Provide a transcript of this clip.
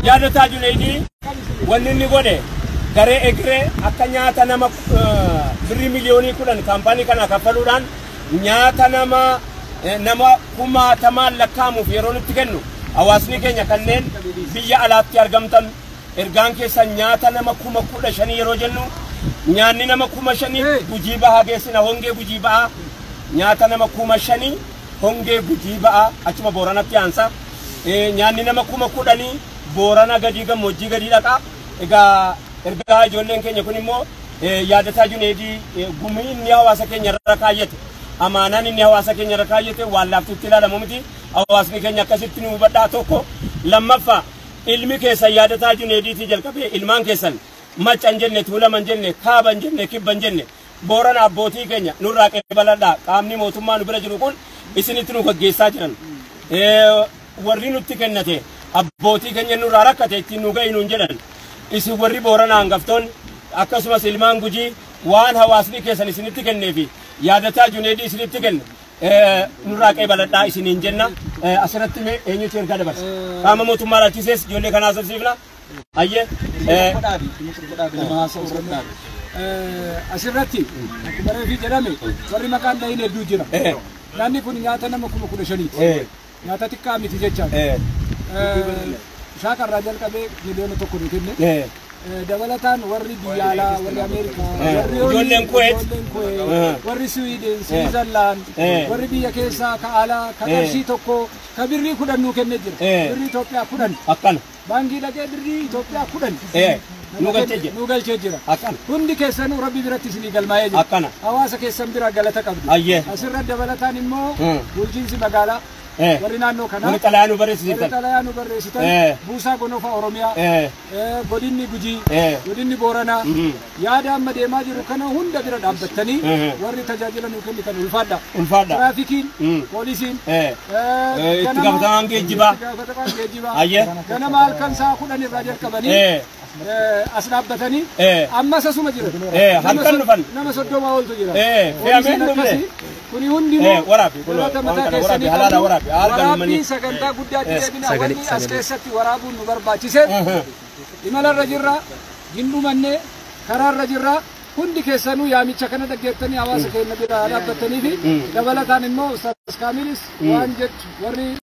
Yaadataa Junaydii wanni inni godhe garee egeree akka nyaata nama birrii miliyoonii 10 kaampaanii kana kaffaluudhaan nyaata nama kumaatamaan lakkaa'amuuf yeroo nutti kennu, hawaasni keenya kanneen biyya alaatti argamtan ergaan keessan nyaata nama 15,000 yeroo jennu, nyaanni nama 5,000 Gujii Bahaa geessina. Hongee Gujii Bahaa, nyaata nama 5,000 hongee Gujii Bahaa achuma Booranatti aansa. Nyaanni nama 10,000 Boorana gadii, gammoojjii gadii dhaqa. Egaa ergaa ijoolleen keenya kun immoo Yaadataa Juneedii gumii inni hawaasa keenya irra kaayyate, amaanaan inni hawaasa keenya irra kaayyate waan laaftutti ilaalamu miti. Hawaasni keenya akkasitti nu hubadhaa. Tokko lammaffaa, ilmi keessan Yaadataa Juneediitii jalqabee ilmaan keessan Maccan jenne, Tuulaman jenne, Kaaban jenne, Kibban jenne, Boorana abbootii keenya nurraa qeebaladhaa. Qaamni mootummaa nu bira jiru kun isinitti nu gaggeessaa jiran. Warri nutti kennate abbootii keenya nurraa rakkate ittiin nu ga'i nuun jedhan. Isin warri Boorana hangaftoonni, akkasumas ilmaan Gujii, waan hawaasni keessan isinitti kennee fi Yaadataa Juneedii isinitti kenne nurraa qeebaladhaa isiniin jenna. Asirratti mee eenyutu ergaa dabarsa? Qaama mootummaa laalchisees ijoollee kanaa haasofsiifna. Ayyee. Asirratti akkuma reefii jedhame, warri maqaan dhahin hedduu jira. Nyaanni kun nyaata nama 15,000ti. Nyaata xiqqaa miti jechaadha. Shaakarraa jalqabee miliyoona 1 nu kenne. Dabalataan warri biyya alaa, warri Ameerikaa, warri Ijoolleen Kuweet. Ijoolleen Kuweet, warri Siwiidin, Siwiizerlaand, warri biyya keessaa ka alaa ka qarshii 1, ka birrii 10 nuu kenne jira. Birrii Itoophiyaa 10. Akkana. Baankii dhaqee birrii Itoophiyaa 10. Nu galchee jira. Nu galchee jira. Akkana. Hundi keessanuu Rabbi biratti isinii galmaa'ee jira. Akkana. Hawaasa keessan bira galata qabdu. Ayyee. Asirra dabalataan immoo bulchiinsi magaalaa, warri naannoo kanaa, warri xalayaa nu warri barreessitan. Xalayaa nu barreessitan, buusaa gonofaa Oromiyaa, godinni Gujii, godinni Booranaa, yaada amma deemaa jiru kana hunda bira dhaabbattanii warri tajaajila nuu kennitan ulfaadha. Ulfaadha. Tiraafikiin, poolisiin, Itti gaafatamaan geejjibaa. Itti gaafatamaan geejjibaa. Ayyee. Ganama halkan sa'a 10 irraa jalqabanii as dhaabbatanii ammas asuma jiran. Halkan dhufan. Nama 30 oltu jira. Fe'amee Poolisiin hin dhufne. akkasii. Kuni hundinuu Waraabi, kun galata waan mataa kana keessanii waraabi, halaala qabdu. waraabi, haa argamu Waraabbii manni. sagantaa guddaatti deebina. Wanni as keessatti waraabuun nu barbaachise, imalarra jirra, gindumannee karaarra jirra. Hundi keessanuu yaamicha kana dhaggeettanii hawaasa keenya bira dhaabbattanii fi dabalataan immoo Ustaaz Kaamilis waan jettu warri